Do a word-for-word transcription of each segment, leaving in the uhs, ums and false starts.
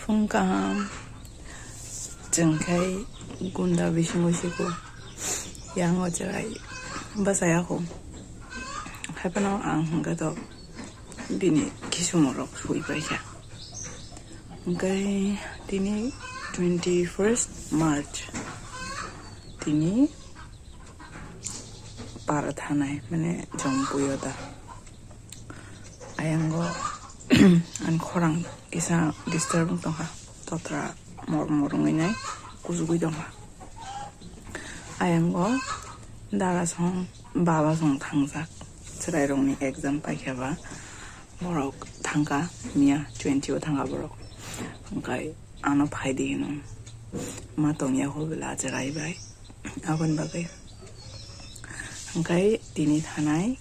Wng kaham, chwng khai gunda bisingo siko, yango chwrai bwsaya kho. Haiphano ang hwnkhe to bini kisumorok sui paikha. Hwnkhe tini twenty first March, tini para thanai, mane Jompuio da. Ayango ani khorang kisa disturb wng tongkha, totra mor mor wngwi nai, kusugwi tongkha. Ayango dada song, baba song thangjak, chwrairokni exam paikha ba, borok thangkha, miya twenty o thangkha borok. Hwnkhe ano phaidi hino, ma tongya hobela chwrai bai. Aboni bagwi hwnkhe tini thanai,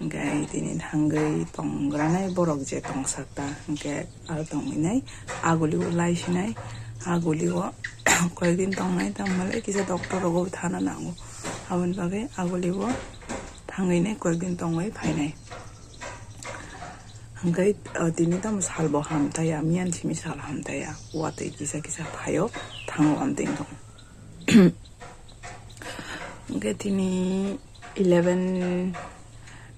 hwnkhe tini thangwi tongranai borok je tongsak ta, hwnkhe aro tongwi nai aguli o lai sinai, aguli o koyekdin tongnai, tamo le kisa doctor rogo thana nango, aboni bagwi aguli o thangwi nai koyekdin tongwi phainai. Hwnkhe, uh, tini tamo salbo hamtaiya, miyan simi sal hamtaiya, watwi kisa kisa phaio, thango amtwi tong. Hwnkhe tini eleven,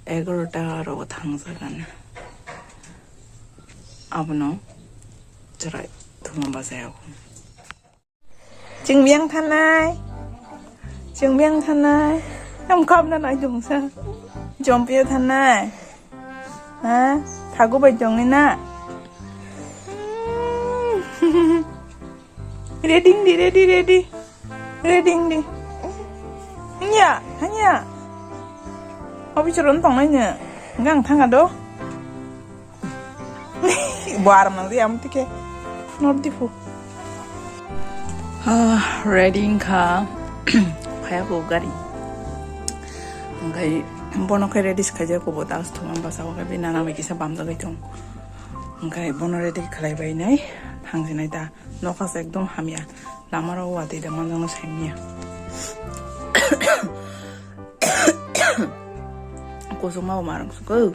egarota rogo thangjagan. Abono chwrai thuma bachayago. Chwng biyang thanai. Chwng biyang thanai. Ang kap na nai dong sa. Jompiyo thanai. Ha? Thagu bai jongni na? Ready di, ready, ready. Ready di. Hanya, hanya. Obi churon tongnai nya. Gang thanga do. Buar mang di am tike. Nor di fu. Ah, ready wngkha. Phaya ko gari. Hwnkhe bono khe ready khaijak ko bo das thuma basa o khe bini nana bai kisa bamjagwi tong. Hwnkhe bono ready khlai bai nai thangsinai ta. Nokha se ekdom hamya. Lama rok watwi da manjakno saimanya. Kusuma bo marang suko.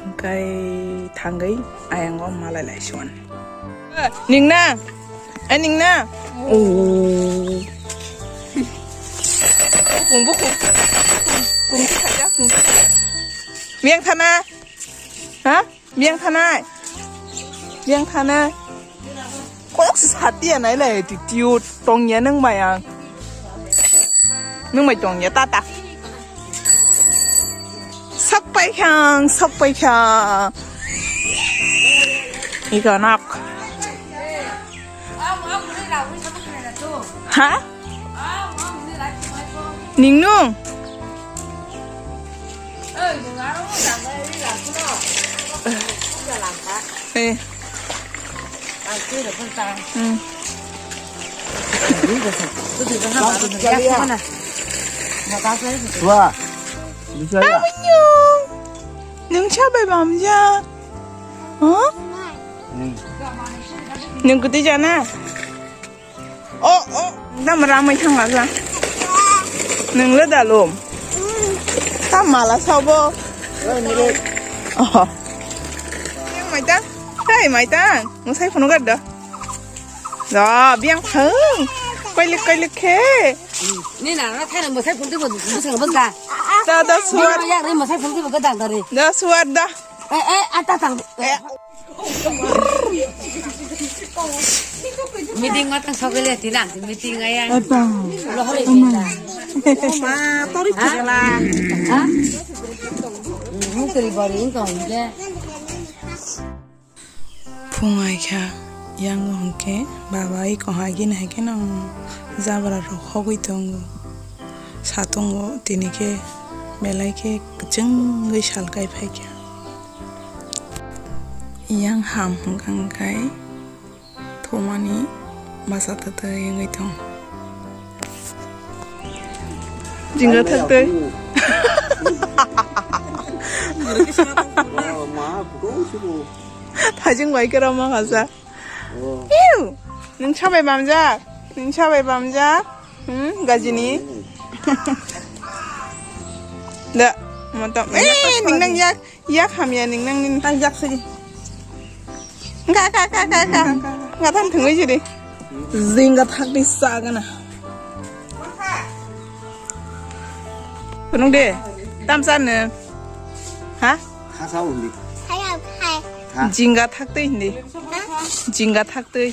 Hwnkhe thangwi ayango malai lai suan. Ningna? Ai ningna? Oh. Bukung, bukung. Bukung khaja, bukung. Biyang thana? Ha? Biyang thanai. Biyang thanai. Kok sati anai lai ti tiu tongya nang mayang. Nang mai tongya tata. Sok pai khang, sok pai khang. Ika nak. Ha? Ningnu? Eh. Hmm. Wah, bisa ya? Nung siapa bamja? Huh? Hmm. Nung kuti jana? Oh, oh, dam ramai thang aja. Nung le dalom. Ta mala sabo. Oh. Yang mai ta? Hey, mai ta. Nung sai phone gar da. Da, biang thang. Koilik, koilik khe. Ni na na thai mo sai phone te bo, bo sai bo da. Da, da, suar. Ni ya re mo sai phone te bo da da re. Da, suar da. Eh, eh, ata tang. Eh. Meeting ma tang sokele tinan meeting aya. Lohore kita. Ma, tori kela. Ha? Mukri bari ingkong je. Phung ai kha, yang hwnkhe baba i kong hai gini hai khe nang jabra rok hogwi tongo. Satungo tini khe belai khe kwchwngwi sal kai phai kha. Yang ham hwnkha hwnkhe thumani basa twtwi wngwi tong. Jinga thak twi. Thajing bai khe rama khasa. Iu! Nung sabai bamjak? Nung sabai bamjak? Hmm, gajini? Da, motom. Eh, nung nang yak, yak hamya nung nang nin. Tang yak sini. Kha, kha, kha, kha, kha. Ngathang thwngwi sidi. Jingga thakdi sagana. Phunuk de. Tam chano. Ha? Kha sa undi. Kha. Jingga thaktwi hindi. Jingga thaktwi.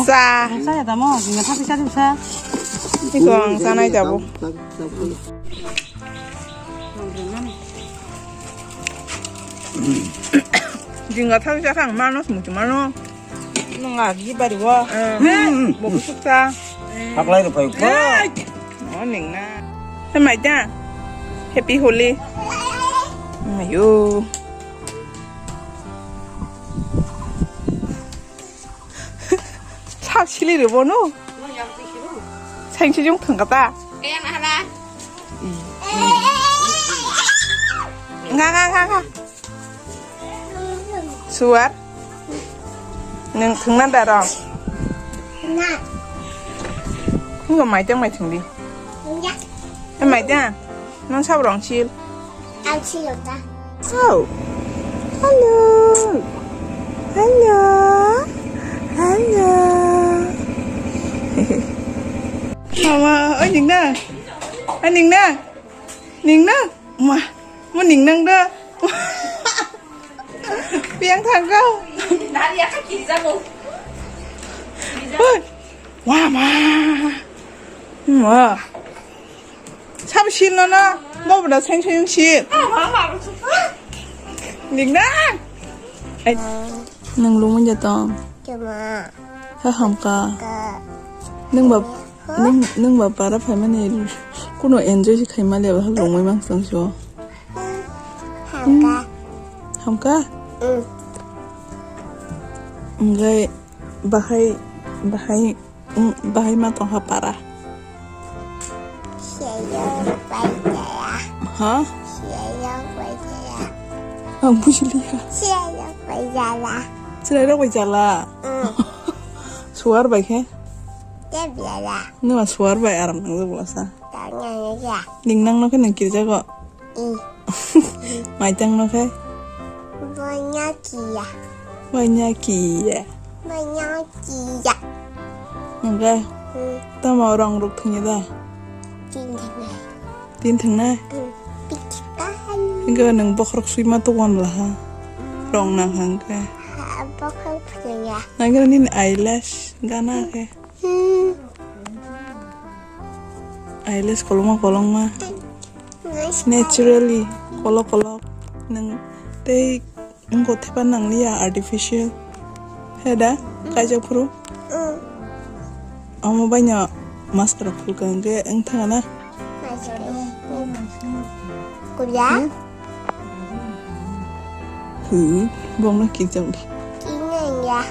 Sa. Sa ya tamo, jingga thaksa di sa. Iko ang sanai jabo. Jingga thaksa thang mano smuti mano. Nunga gi bari wo. Bo kusuk sa. Haklai ro pai ko. Morning na. Hai mai da. Happy Holi. Ayo. Sab sili rwbo no. Sainsi jung thangkata. Nga, nga, nga, nga. Suar. Nung thangna da rong. Nga. Nung mai tang mai thangdi. Nga. Mai tang. Nung sab rong sil. Ang silo ta. Oh. Hello. Hello. Hello. Mama, oi ning na. Oi ning na. Ning na. Ma, mo ning nang da. Piang thang kau. Nari ya ka kiri jabo. Oi. Wa ma. Ma. Sab sil no na, bo bwda seng seng sil. Ning na. Ai. Nang lungmung jatong. Cuma. Ha hamka. Ka. Nang ba, nang, nang ba para phaimani kuno enjoy si khaima le ba lungmung mang sang so. Hamka. Hamka? Mm. Enggak, bahai, bahai. Bahai ma tongkha para. Siyayang bai jaya. Ha? Siyayang bai jaya. Ang bujiliya. Siyayang bai jala. Chwrairok bai jala. Mm. Suar bai khe? Tei jala. Nima suar bai aram nang jabla sa. Tang nang ya. Ning nang no khe nang kirjago. I. Maitang no khe? Banyak ya. Banyak ya. Banyak ya. Nang khe? Hmm. Tamo rong rok thungya da? Tin thangnai. Tin thangnai? Hmm. Pikitan. Hingke nang bokhorok suima tukwan bla ha? Rong nang hang khe? Ha, bokhorok phunukya. Nang khe nini eyelash gana khe? Hmm. Eyelash kolokma kolokma. Naturally kolok kolok. Nwng tei wngkha thepa nangliya artificial. He da? Kaijak phuru? Mm. Omo baino mascara phulka hwnkhe wng thangna? Mascara. Kuya? Hmm? Hwi, bongno kijak di. Kinaiya.